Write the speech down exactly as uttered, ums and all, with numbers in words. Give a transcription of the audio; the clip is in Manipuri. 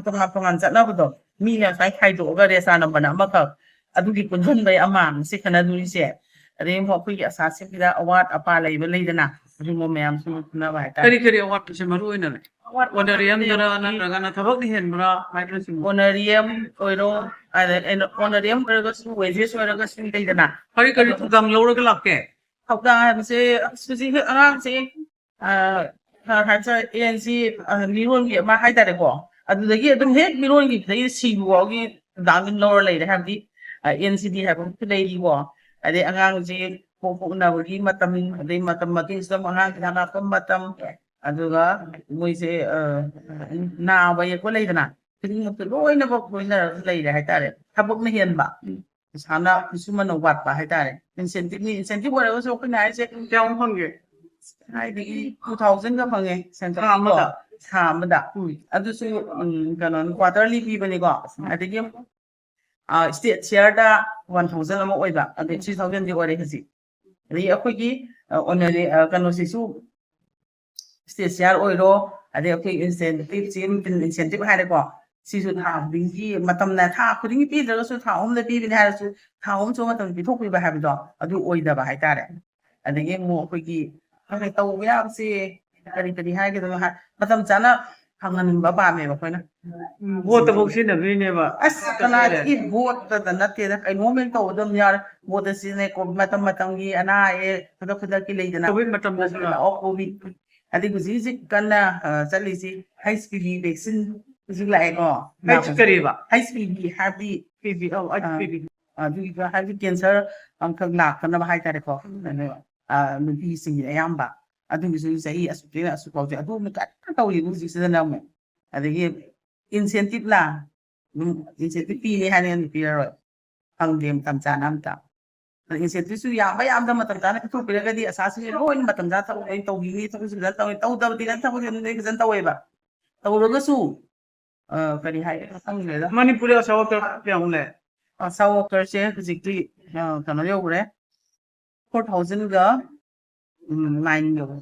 ꯇꯣꯉꯥꯟ ꯇꯣꯉꯥꯟ ꯆꯠꯅꯕꯗꯣ, ꯃꯤꯅ ꯉꯁꯥꯏ ꯈꯥꯏꯗꯣꯛꯑꯒ ꯔꯦꯁꯥ ꯅꯝꯕꯅ ꯑꯃꯈꯛ, ꯑꯗꯨꯒꯤ ꯄꯨꯟꯁꯤꯟꯕꯩ ꯑꯃ ꯁꯤ ꯈꯟꯅꯗꯣꯏꯁꯦ꯫ ꯑꯗꯩ ꯑꯃꯨꯛ ꯑꯩꯈꯣꯏꯒꯤ ꯑꯁꯥꯁꯤꯡꯁꯤꯗ ꯑꯋꯥꯠ ꯑꯄꯥ ꯂꯩꯕ ꯂꯩꯗꯅ, ꯑꯗꯨꯒꯨꯝꯕ ꯃꯌꯥꯝꯁꯨ ꯈꯟꯅꯕ ꯍꯥꯏꯇꯥꯔꯦ꯫ ꯀꯔꯤ ꯀꯔꯤ ꯑꯋꯥꯠꯄꯁꯦ ꯃꯔꯨ ꯑꯣꯏꯅ ꯂꯩ? ꯑꯋꯥꯠꯄ ꯑꯣꯅꯔꯤꯌꯝꯗꯔ ꯍꯥꯏꯔꯒꯗꯤ ꯅꯠꯇ꯭ꯔꯒꯅ ꯊꯕꯛꯅ ꯍꯦꯟꯕ꯭ꯔꯥ ꯍꯥꯏꯕꯅꯆꯤꯡꯕ? ꯑꯣꯅꯔꯤꯌꯝ ꯑꯣꯏꯔꯣ, ꯑꯗ ꯑꯩꯅ ꯑꯣꯅꯔꯤꯌꯝ ꯑꯣꯏꯔꯒꯁꯨ, ꯋꯦꯖꯦꯁ ꯑꯣꯏꯔꯒꯁꯨ ꯂꯩꯗꯅ꯫ ꯀꯔꯤ ꯀꯔꯤ ꯑꯗꯣ ꯊꯧꯗꯥꯡ ꯂꯧꯔꯒ ꯂꯥꯛꯀꯦ? ꯊꯧꯗꯥꯡ ꯍꯥꯏꯕꯁꯦ, ꯑꯁ, ꯍꯧꯖꯤꯛ ꯑꯉꯥꯡꯁꯦ, ꯑ, ꯈꯔ ꯍꯥꯏꯕ ꯑꯦ ꯑꯦꯟ ꯁꯤ, ꯑ, ꯃꯤꯔꯣꯟꯒꯤ ꯑꯃ ꯍꯥꯏꯇꯥꯔꯦꯀꯣ, ꯑꯗꯨꯗꯒꯤ ꯑꯗꯨꯝ ꯍꯦꯛ ꯃꯤꯔꯣꯟꯒꯤꯗꯩ ꯁꯤꯕ ꯐꯥꯎꯒꯤ ꯊꯧꯗꯥꯡ ꯑꯗꯨꯝ ꯂꯧꯔ ꯂꯩꯔꯦ꯫ ꯍꯥꯏꯕꯗꯤ, ꯑ, ꯑꯦꯟ ꯁꯤ ꯗꯤ ꯍꯥꯏꯕ ꯑꯃꯁꯨ ꯂꯩꯔꯤꯀꯣ, ꯑꯗꯩ ꯑꯉꯥꯡꯁꯦ ꯄꯣꯛꯄ ꯎꯅꯕꯒꯤ ꯃꯇꯝ, ꯑꯗꯩ ꯃꯇꯝ ꯃꯇꯨꯡꯁꯤꯗ ꯑꯃꯨꯛ ꯑꯉꯥꯡ ꯍꯤꯗꯥꯛ ꯍꯥꯞꯄ ꯃꯇꯝ, ꯑꯗꯨꯒ ꯃꯣꯏꯁꯦ, ꯑ, ꯅꯥꯕ ꯌꯦꯛꯄ ꯂꯩꯗꯅ, ꯈꯨꯗꯤꯡꯃꯛꯇ ꯂꯣꯏꯅꯃꯛ ꯂꯣꯏꯅꯔꯒ ꯂꯩꯔꯦ ꯍꯥꯏꯇꯥꯔꯦ꯫ ꯊꯕꯛꯅ ꯍꯦꯟꯕ, ꯄꯩꯁꯥꯅ, ꯈꯨꯠꯁꯨꯃꯟꯅ ꯋꯥꯠꯄ ꯍꯥꯏꯇꯥꯔꯦ꯫ ꯏꯟꯁꯦꯟꯇꯤꯞꯅꯤ, ꯏꯟꯁꯦꯟꯇꯤꯞ ꯑꯣꯏꯔꯒꯁꯨ ꯑꯩꯈꯣꯏꯅ ꯍꯥꯏꯁꯦ ꯀꯌꯥꯃꯨꯛ ꯐꯪꯒꯦ? ꯍꯥꯏꯗꯤ ꯇꯨ ꯊꯥꯎꯖꯟꯒ ꯐꯪꯉꯦ, ꯁꯦꯟꯇꯔ ꯊꯥ ꯑꯃꯗ? ꯊꯥ ꯑꯃꯗ꯫ ꯎꯝ꯫ ꯑꯗꯨꯁꯨ, ꯎꯝ, ꯀꯩꯅꯣ, ꯀ꯭ꯋꯥꯇꯔꯂꯤ ꯄꯤꯕꯅꯤꯀꯣ꯫ ꯑꯗꯒꯤ ꯑꯃꯨꯛ, ꯑ, ꯁ꯭ꯇꯦꯠ ꯁꯤꯌꯔꯗ ꯋꯥꯟ ꯊꯥꯎꯖꯟ ꯑꯃ ꯑꯣꯏꯕ, ꯑꯗꯩ ꯊ꯭ꯔꯤ ꯊꯥꯎꯖꯟꯗꯤ ꯑꯣꯏꯔꯦ ꯍꯧꯖꯤꯛ꯫ ꯑꯗꯒꯤ ꯑꯩꯈꯣꯏꯒꯤ, ꯑ, ꯑꯣꯅꯔꯦ-, ꯑ, ꯀꯩꯅꯣꯁꯤꯁꯨ, ꯁ꯭ꯇꯦꯠ ꯁꯤꯌꯥꯔ ꯑꯣꯏꯔꯣ, ꯑꯗꯩ ꯑꯩꯈꯣꯏ ꯏꯟꯁꯦꯟꯇꯤꯞ, ꯏꯟꯁꯦꯟꯇꯤꯞ ꯍꯥꯏꯔꯦꯀꯣ, ꯁꯤꯁꯨ ꯊꯥ ꯈꯨꯗꯤꯡꯒꯤ, ꯃꯇꯝꯅ ꯊꯥ ꯈꯨꯗꯤꯡꯒꯤ ꯄꯤꯗ꯭ꯔꯒꯁꯨ ꯊꯥ ꯑꯍꯨꯝꯗ ꯄꯤꯕꯅꯤ ꯍꯥꯏꯔꯁꯨ, ꯊꯥ ꯑꯍꯨꯝ ꯁꯨꯕ ꯃꯇꯝꯗ ꯄꯤꯊꯣꯛꯄꯤꯕ ꯍꯥꯏꯕꯗꯣ ꯑꯗꯨ ꯑꯣꯏꯗꯕ ꯍꯥꯏꯇꯥꯔꯦ꯫ ꯑꯗꯒꯤ ꯑꯃꯨꯛ ꯑꯩꯈꯣꯏꯒꯤ ꯇꯧꯕ ꯌꯥꯕꯁꯦ ꯀꯔꯤ ꯀꯔꯤ ꯍꯥꯏꯒꯗꯕꯅꯣ ꯍꯥꯏ, ꯃꯇꯝ ꯆꯥꯅ ꯐꯪꯍꯟꯅꯤꯡꯕ ꯄꯥꯝꯃꯦꯕ ꯑꯩꯈꯣꯏꯅ꯫ ꯎꯝ, ꯚꯣꯠꯇꯐꯥꯎ ꯁꯤꯖꯤꯟꯅꯗꯣꯏꯅꯦꯕ꯫ ꯑꯁ, ꯀꯅꯥꯗꯒꯤ ꯚꯣꯠꯇꯗ ꯅꯠꯇꯦꯗ, ꯀꯩꯅꯣꯝ ꯍꯦꯛ ꯇꯧꯕꯗ ꯑꯗꯨꯝ ꯌꯥꯎꯔꯦ꯫ ꯚꯣꯠꯇ ꯁꯤꯖꯤꯟꯅꯩ, ꯀꯣ-, ꯃꯇꯝ ꯃꯇꯝꯒꯤ ꯑꯅꯥ ꯑꯌꯦꯛ ꯈꯨꯗꯛ ꯈꯨꯗꯛꯀꯤ ꯂꯩꯗꯅ꯫ ꯀꯣꯚꯤꯗ ꯃꯇꯝꯗꯁꯨ ꯂꯥꯛꯑꯣ, ꯀꯣꯚꯤꯗ꯫ ꯑꯗꯩ ꯍꯧꯖꯤꯛ ꯍꯧꯖꯤꯛ ꯀꯟꯅ, ꯑ, ꯆꯠꯂꯤꯁꯤ ꯍꯩꯆ ꯄꯤ ꯚꯤ ꯚꯦꯛꯁꯤꯟ ꯍꯧꯖꯤꯛ ꯂꯥꯛꯑꯦꯀꯣ꯫ ꯍꯩꯆ ꯀꯔꯤꯕ? ꯍꯩꯆ ꯄꯤ ꯚꯤ ꯍꯥꯏꯕꯗꯤ, ꯄꯤ ꯚꯤ, ꯑꯧ, ꯑ, ꯍꯩꯆ ꯄꯤ ꯚꯤ꯫ ꯑꯗꯨꯒꯤꯗ ꯍꯥꯏꯕꯗꯤ ꯀꯦꯟꯁꯔ ꯑꯃꯈꯛ ꯂꯥꯛꯇꯅꯕ ꯍꯥꯏꯇꯥꯔꯦꯀꯣ꯫ ꯑꯗꯣ, ꯑ, ꯅꯨꯄꯤꯁꯤꯡꯒꯤ ꯑꯌꯥꯝꯕ ꯑꯗꯨꯒꯤꯁꯨ ꯆꯍꯤ ꯑꯁꯨꯛꯇꯩꯅ ꯑꯁꯨꯛ ꯐꯥꯎꯁꯦ ꯑꯗꯨ ꯑꯃ ꯀꯟꯅ ꯇꯧꯔꯤꯕ ꯍꯧꯖꯤꯛꯁꯤꯗꯅ ꯑꯃꯨꯛ꯫ ꯑꯗꯒꯤ ꯏꯟꯁꯦꯟꯇꯤꯞ ꯂꯥ, ꯑꯗꯨꯝ ꯏꯟꯁꯦꯟꯇꯤꯞ ꯄꯤꯅꯤ ꯍꯥꯏꯅ ꯑꯗꯨꯝ ꯄꯤꯔꯔꯣꯏ, ꯐꯪꯗꯦ ꯃꯇꯝ ꯆꯥꯅ ꯑꯝꯇ꯫ ꯑꯗ ꯏꯟꯁꯦꯟꯇꯤꯞꯁꯨ ꯌꯥꯝꯕ ꯌꯥꯝꯗ ꯃꯇꯝ ꯆꯥꯅ ꯄꯤꯊꯣꯛꯄꯤꯔꯒꯗꯤ ꯑꯁꯥꯁꯤꯡꯁꯦ ꯂꯣꯏꯅ ꯃꯇꯝ ꯆꯥꯅ ꯊꯕꯛ ꯂꯣꯏꯅ ꯇꯧꯕꯤꯅꯤ, ꯊꯕꯛꯁꯨ ꯐꯖꯅ ꯇꯧꯋꯤ, ꯇꯧꯗꯕꯗꯤ ꯅꯠꯇꯦ, ꯊꯕꯛꯁꯦ ꯑꯗꯨꯝ ꯂꯣꯏ ꯐꯖꯅ ꯇꯧꯋꯦꯕ꯫ ꯇꯧꯔꯒꯁꯨ, ꯑ, ꯀꯔꯤ ꯍꯥꯏ ꯈꯪꯗ꯭ꯔꯦꯗ꯫ ꯃꯅꯤꯄꯨꯔꯗ ꯑꯁꯥ ꯋꯥꯀꯔ ꯀꯌꯥꯃꯨꯛ ꯂꯩ? ꯑꯁꯥ ꯋꯥꯀꯔꯁꯦ ꯍꯧꯖꯤꯛꯇꯤ, ꯑ, ꯀꯩꯅꯣ ꯌꯧꯈ꯭ꯔꯦ, ꯐꯣꯔ ꯊꯥꯎꯖꯟꯒ, ꯎꯝ, ꯅꯥꯏꯟ ꯌꯧꯔꯦ꯫